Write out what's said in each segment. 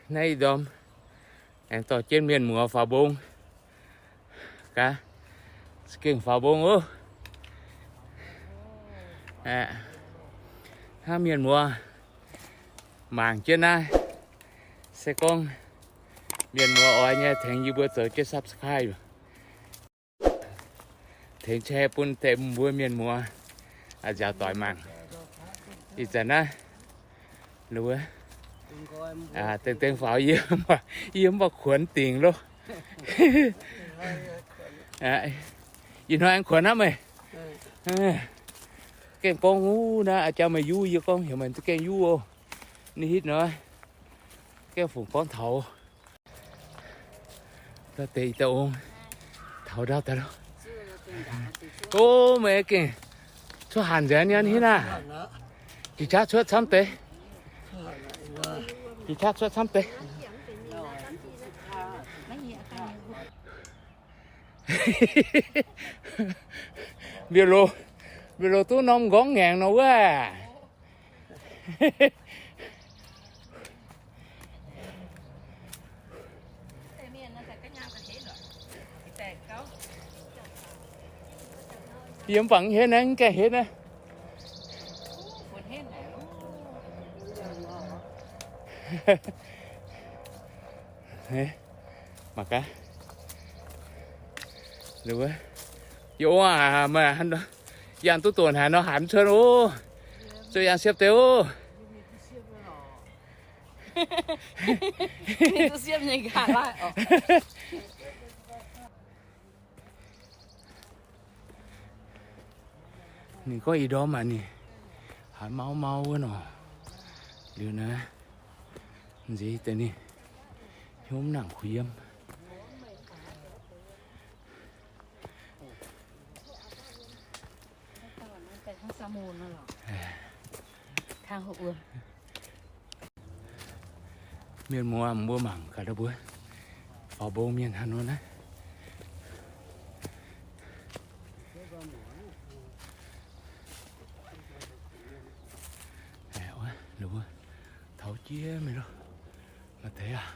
Naaiv ih ndorm aengx dorh jienv mienh muoz faaux mbong. Gaax, za'gengh faaux mbong oc. Hnangv mienh muoz mangc jienv naaiv, se gorngv mienh muoz oix nyei tengx yie mbuo zoux jienv subscribe, tengx share bun deix mbuo mienh muoz nziaaux doic mangc. Ih zanc naaiv, dengh dengh faaux, yie mv baac kuonx dingc loh. Ih hnoi aengx kuonx hnangv meih. Gengh gorngv wuov naaiv, aa, jang meih yuv, yie gorngv heuc meih za'gengh yuv oc. Ninh hitv nor, gengh fungc gorngv taux. Daaih deix daaih ong, taux ndau daaih loh. O, meih gengh cuotv hanc nzengc nyei hitv naaiv. Jiex qaqv cuotv camv deix. Jiex qaqv cuotv camv deix. Mbiauz-loz, mbiauz-loz duqv norm nqorngv ngaengc nor wuov. Yie mv baac mv henv naaiv, mv gaengh henv naaiv. Mangc gaax. Yie ong aac, yangh duqv doqc haaix nor haiz mv cuotv oc. Zuqc yangh siepv deix oc. Ninh gorngv ih ndorm maah, ninh haiz mauv mauv wuov nor, liuz naaiv nziex deix ninh hnyouv mv nangc kuh yiem. Mienh muoz, mbuo mangc gaax mbuo faaux mbong mienh haaix nor naaiv. Taux jiex mingh loh. Maaih deix aac.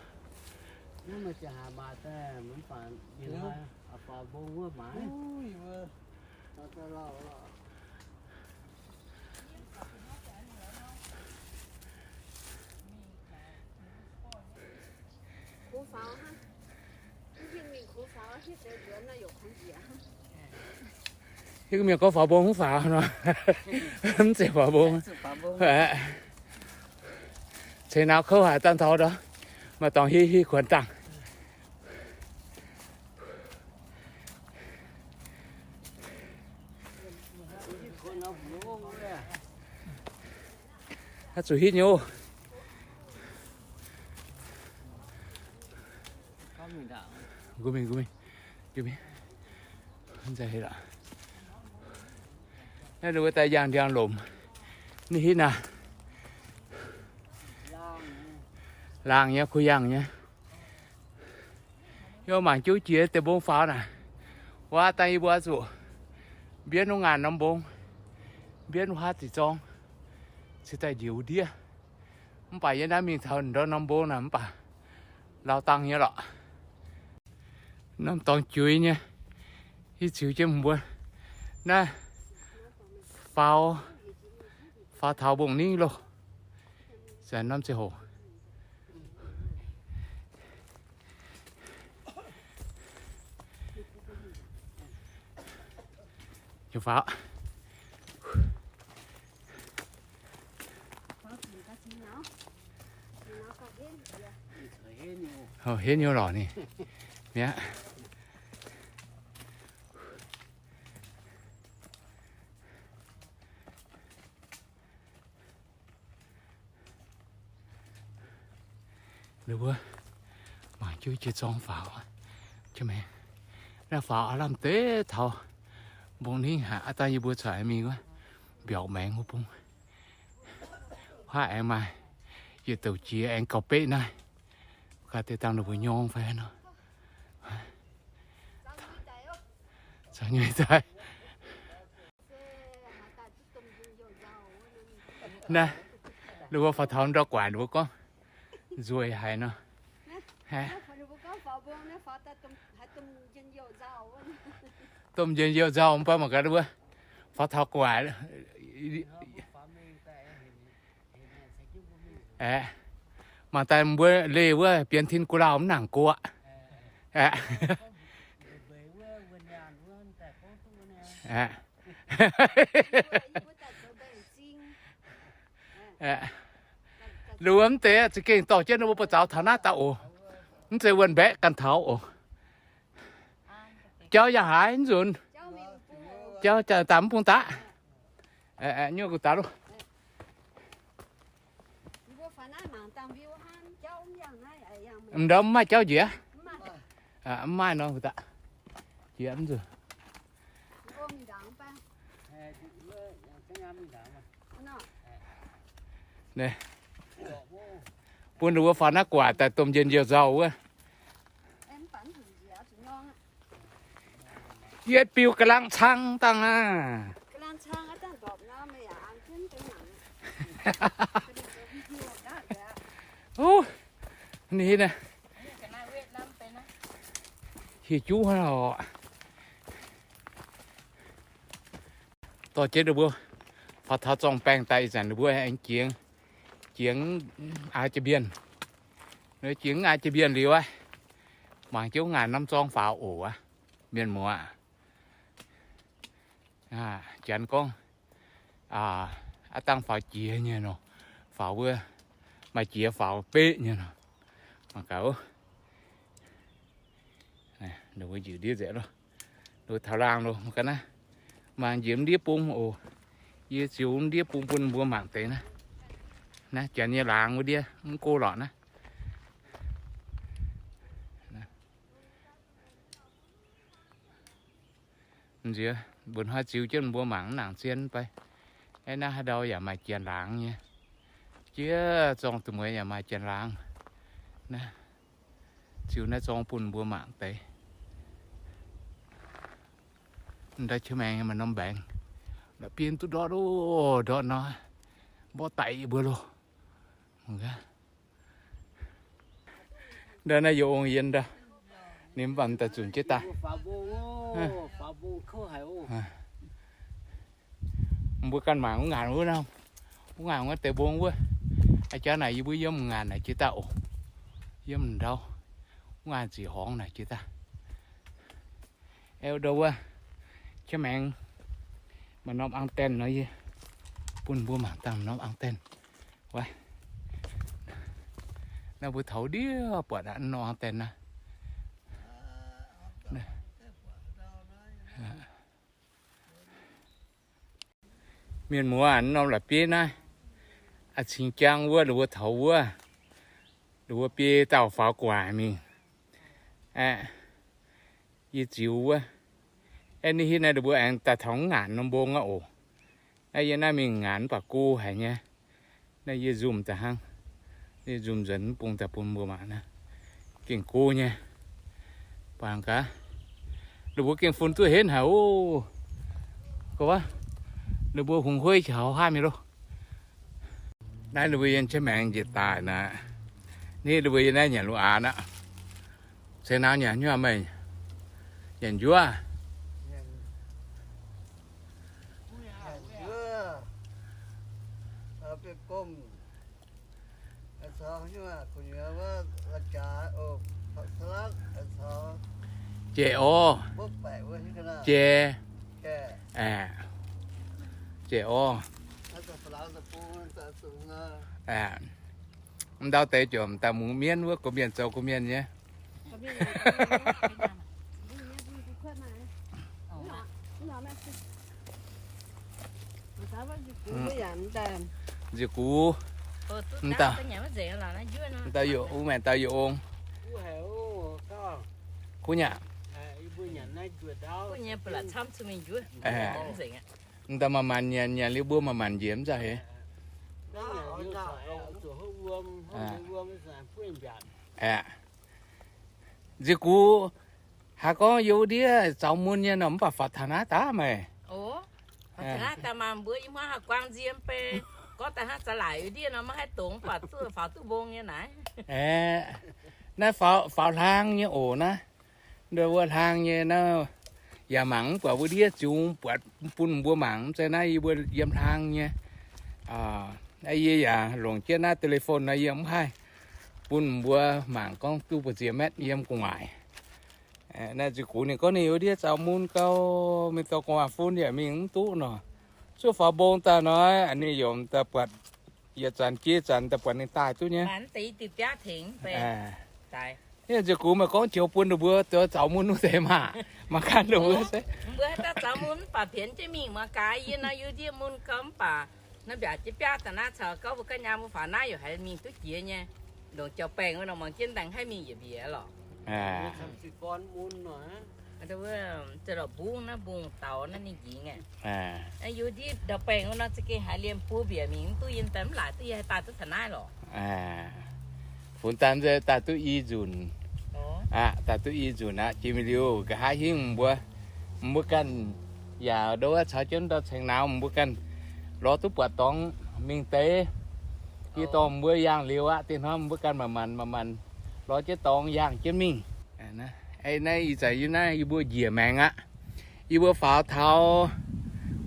Hiuv mienh gorngv faaux mbong mv faaux nor, mv zeiz faaux mbong. Ceix naux kouv haic dangh taux ndau, maaih dorngx hiv hiv kuonx dangh. Haaix zuqc hitv nyei oc. Nqu mingh, nqu mingh, nqu mingh. Naaiv ninh mbuo daaih yangh ndiangx-lomc. Ninh hitv naaic, laangh nyei, kuh yangh nyei. Yie mangc jienv jiex deix mbong faaux naaic, wuov dangh yie mbuo zuqc mbienv wuov ngaanc norm mbong, mbienv wuov haav ziqc zorng, cingx daaih njoux ndiev. Mv baac yie naaiv mingh taux ndorm norm mbong naaic mv baac lauh dangh nyei lorqc. Norm dorngx juix nyei, hiuv ziux jienv mbuo naaiv faaux, faaux taux mbong ningv loh. Zanc norm ziangh hoc Hov, henv nyei lorqc ninh mi'aqv. Ninh mbuo mangc jienv jiex zorng faaux. Naaiv faaux aav lamh deix taux mbong ningv haic, aav dangh yie mbuo corc mingh wuov mbiaauc maengx wuov bung. Huaav aengx maaih yietc douc jiex aengx gauh beqv naaiv. Gaax deix dangh ninh mbuo nyorng fai nor. Caux nyei daaih. Naaiv, ninh mbuo faaux taux ndau guaaic ninh mbuo gorngv nzueic haic nor. Domh njien-youh nzauh mv baac mangc gaax wuov, faaux taux gu'nguaaic. Aeqv, mangc daaih mbuo leih wuov Bienx Tin Gu'lauh mv nangc guoqv. Aeqv, aeqv, aeqv, luoqc mv deix za'gengh dorh jienv ninh mbuo buoz-zaux taux naaiv daaih oc. Mv zeiz wuonh mbaeqv ganh taux oc. Jauv yaac haiz mv nzunc. Jauv daaih mv bung daqv. Nyuoqc gu'daav loh. M'ndau mv maaih jauv njiec. Mv maaih nor, gu'daav jiex mv nzunc. Bun ninh mbuo faaux naaiv gu'nguaaic daaih domh njien-youh nzauh wuov. Yietv biu ga'lang cang dangh aqv. Hieh juv hnangv oc. Dorh jienv ninh mbuo faaux taux zorng-baengh daaih ih zanc ninh mbuo aengx jiex, jiex aax jiex mbienv. Jiex aax jiex mbienv liuz aqv, mangc jienv wuov ngaanc norm zorng faaux oc aqv, mienh muoz. Janx gorngv, aav dangh faaux jiex nyei nor, faaux wuov, maaih jiex faaux beqv nyei nor. Mangc gaax oc. Ninh mbuo njiec ndiev nzengc loh. Ninh mbuo taux laangh loh, mangc gaax naaiv. Mangc njiec mv ndiev bung oc. Yie ziux mv ndiev bung bun mbuo mangc deix naaiv. Naaiv janx nyei laangz wuov ndiev mv go lorqc naaiv. Nziex mbuo hnoi ziux jienv mbuo mangc mv nangc zien fai. Aeqv, naaiv haaix ndau yaac maaih janx laangz nyei. Jiex zorng da'mueiz yaac maaih janx laangz. Naaiv, ziux naaiv zorng bun mbuo mangc deix. Ndau qiex maengx maaih norm mbaengx, la'bieiv duqv ndortv loh, ndortv nor, mborqv daic yie mbuo loh. Ndau naaiv yie ong yien ndau, ninh mv baac daaih zunc jienv daaih. Mbuo ganh mangc wuov ngaanc wuov nor, wuov ngaanc wuov deix mbong wuov. A'jang naaic yie mbuo yiem ngaanc naaic jiez daaih oc. Yiem ndau wuov ngaanc ziqc horngz naaic jiez daaih. Eo ndau wuov, qiex maengx maaih norm ang deix nor, yie bun mbuo mangc dangh norm ang deix. Wuov, naaiv mbuo taux ndiev buatc aqv, norm ang deix naaiv. Mienh muoz, norm la'bieiv naaiv, a'cingx jang wuov, ninh mbuo taux wuov, ninh mbuo biei dauh faaux gu'nguaaic mingh. Aeqv, yie ziux wuov. Aeqv, ninh hitv naaiv ninh mbuo aengx daaih taux ngaanc norm mbong aqv oc. Naaiv yie naaiv mingh ngaanc mv baac go haic nyei. Naaiv yie nzumh daaih hnangv. Yie nzumh nzuonx mv bung daaih bun mbuo mangc naaiv. Gengh go nyei. Bangc gaax, ninh mbuo gengh fun duqv henv haic oc. Gorngv, ninh mbuo hungx hueiv qiex hauv haav mingh loh. Naaiv ninh mbuo yiem jienv maengx njiec daaih naaiv. Naaiv ninh mbuo yiem naaiv nyanc lu aax aqv. Se naaiv nyanc nyuoz meih nyanc njuov. Jiex orv. Jiex. Aeqv, jiex orv. Aeqv, ndau deix ziouc daaih mungz mienv wuov, goux mienh zoux goux mienh nyei. Nziex gux, dauh, dauh yie ong, kuv nyanc. Dauh manc-manc nyanc, nyanc liuz mbuo manc-manc njiec mv nzauh heix. Aeqv, nziex gux, haaix gorngv yie wuov ndiev zaux mun nyei nor, mv baac faaux taux naaiv daaih meih. Aeqv, gorngv daaih hnangv za'laic ndiev nor, maiv haih dongz, mv baac duqv faaux duqv mbong nyei naaiv. Aeqv, Naaiv faaux, faaux hlang nyei oc naaiv. Nduov wuov hlang nyei naaiv, yaac mangc mv buatc wuov ndiev ziux buatc bun mbuo mangc, mv zeiz naaiv yie mbuo yiem hlang nyei. Yie yaac longc jienv naaiv telephone nor yie mv haih bun mbuo mangc gorngv duqv mbu'ziex metv yiem gu'nguaaic. Naaiv ziouc gux ninh gorngv ninh wuov ndiev zaux mun gau, mingh dorh gu'nguaaic fun yaac mingh mv duqv nor. Zuov faaux mbong daaih nor, ninh yaac daaih buatc, yietc zanc jiex zanc daaih buatc ninh daaih duqv nyei. Yie ziouc gux meih gorngv joux bun ninh mbuo zoux zaux mun wuov deix maah, mangc gaax ninh mbuo se. Mbuo haaix dauh zaux mun mv baac pienx jienv mingh mangc gaax, yie nor yie ndiev mun gau mv baac naaiv mbiaauc jienv biaav daaih naaiv caux gorngv mbuo ganh nyaam mbuo faaux naaiv yaac haiz mingh duqv jiex nyei. Ndongc jauv-baengh wuov nor mangc jienv ndaangc haih mingh yietc mbiauz lorqc. Mbungv naaiv mbungv daux naaiv ninh nqingx aqv. Yie ndiev ndau-baengh wuov nor za'gengh haiz liemh buo mbiauz mingh mv duqv yie daaih mv laaix duqv yie haih daaih duqv taux naaiv lorqc. Funx daaih mv zeiz daaih duqv i nzunc aqv, daaih duqv i nzunc aqv. Jiex mingh liuz nqa'haav hingv mbuo, mbuo ganh yaac ndo wuov caux jienv ndau ceng nauz, mbuo ganh lorz duqv buatc dorngx mingh deix. Yie dorh mbuo yangh liuz aqv, deix hnoi mbuo ganh manc-manc manc-manc lorz jienv dorngx yangh jienv mingh. Naaiv ih zanc yie naaiv yie mbuo njiec maengx aqv. Yie mbuo faaux taux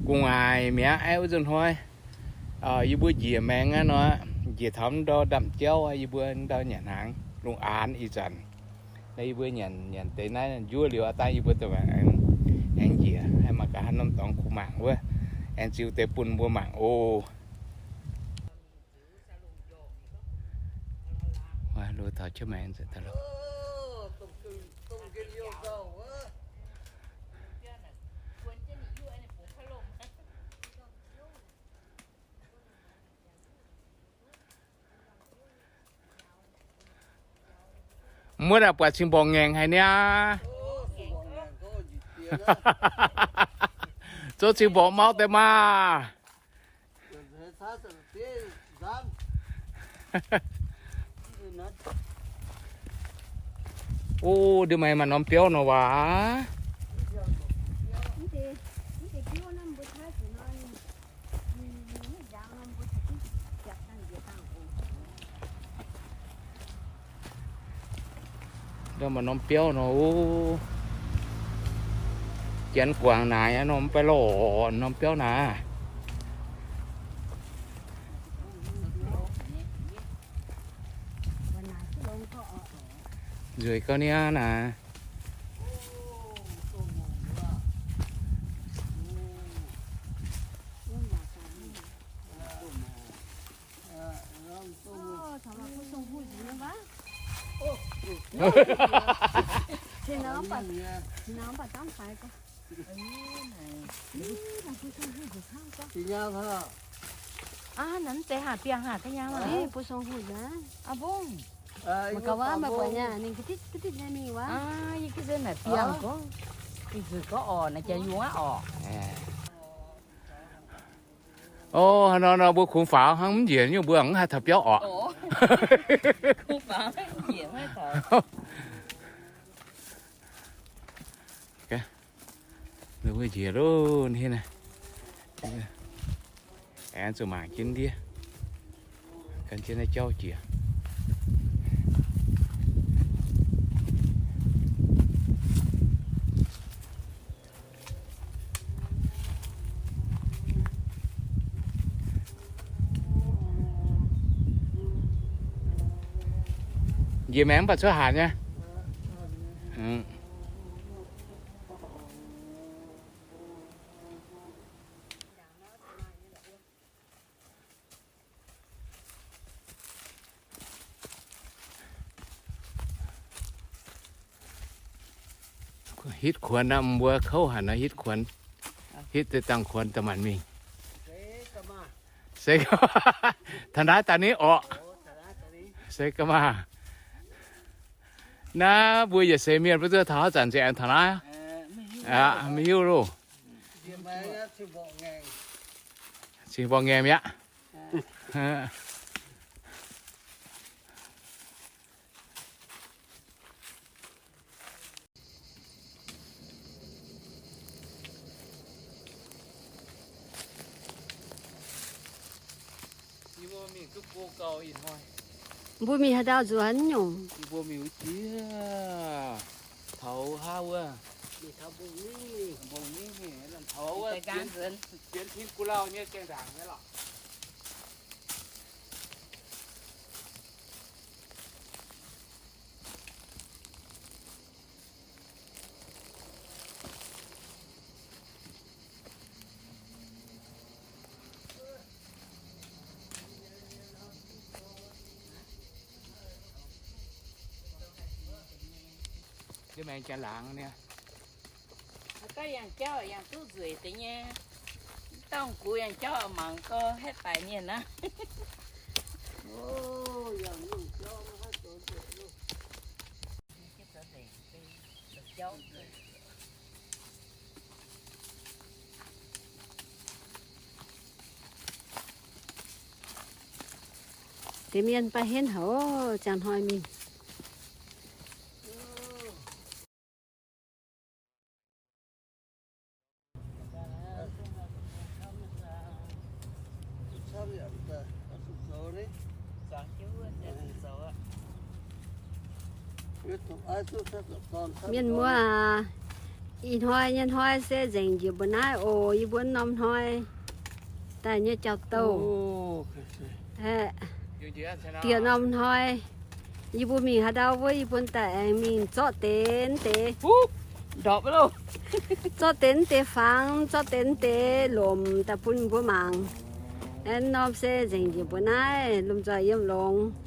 gu'nguaaic mi'aqv, aeqv, wuov nzunc hnoi yie mbuo njiec maengx aqv nor, njiec taux ndau ndamv jauv, yie mbuo ndau nyanc hnaangx lungh aanx ih zanc. Naaiv yie mbuo nyanc nyanc deix naaiv njuov liuz aqv, dangh yie mbuo aengx njiec, aengx mangc gaax haaix norm dorngx kuh mangc wuov, aengx ziux deix bun mbuo mangc oc. Luoqc taux jienv maengx nzengc daaih loh. Muoz naaic buatc cing-mborqc ngaengc haic niaa. Zoux cing-mborqc mauv deix maah. O, ndiev maaih norm biauv nor waac. Ndau maaih norm biauv nor, o, janx guangc naaic nor mv baac lorqc norm biauv naaic. Nzueic gau niaa naaic. Aa, naaiv mv zeiz haac biangh haac ga'nyaam aqv. Mbuo song hutc aqv. Aa, mbungv. Mv gaax wuov, meih buatc nyei, ninh ga'ditv ga'ditv nyei mingh wuov. Aa, yie ga'zien naaic biangh gorngv, ih zuqc gorngv orqc, naaic jiex yungz aqv orqc. O, haaix nor nor mbuo kungx faaux hnangv mv njiec nyungc mbuo mv haih taux biauv orqc. Njiec loh, aengx zuqc mangc jienv ndiev, gan jienv naaiv jauv jiex. Njiec maengx mv baac cuotv hanc nyei. Hitv kuonx nor, mbuo kouv haic nor hitv kuonx, hitv deix dangh kuonx da'maanc mingh. Se taux naaiv daaih ni orqc. Se ga'maah. Naaiv mbuo yietc seix mienh mbuo zuqc taux haaix zanc nzengc aengx taux naaiv? Aqv, maiv hiuv loh. Cing-mborqc ngaengc mi'aqv. Yie mbuo mingh duqv go gau ih hnoi. Mbuo mingh haaix ndau nzuonx nyungc? Mbuo mingh wuov jiex taux hnangv wuov, mbong mingh, taux wuov jienv tin gu lauh nyei gaengh ndaangc nyei lorqc. Diev maengx jaa laangz niaa. Haaix dauh yangh jauv yangh duqv nzueic deix nyei. Mv dauh gux yangh jauv mangc gau haih baaix mienh aqv. Deix mienh baav henv haic, ziangh hnoi mingh. Mienh muoz aac, ih hnoi nyei hnoi se nzengc njiec mbuo naaiv oc. Yie mbuo norm hnoi daaih nyei jauv-douh. Diex norm hnoi yie mbuo mingh haaix ndau wuov, yie mbuo daaih aengx mingh zorqv deix deix, zorqv deix deix fangx, zorqv deix deix lomc daaih bun mbuo mangc. Aengx norm se nzengc njiec mbuo naaiv lomh nzoih yiem longx.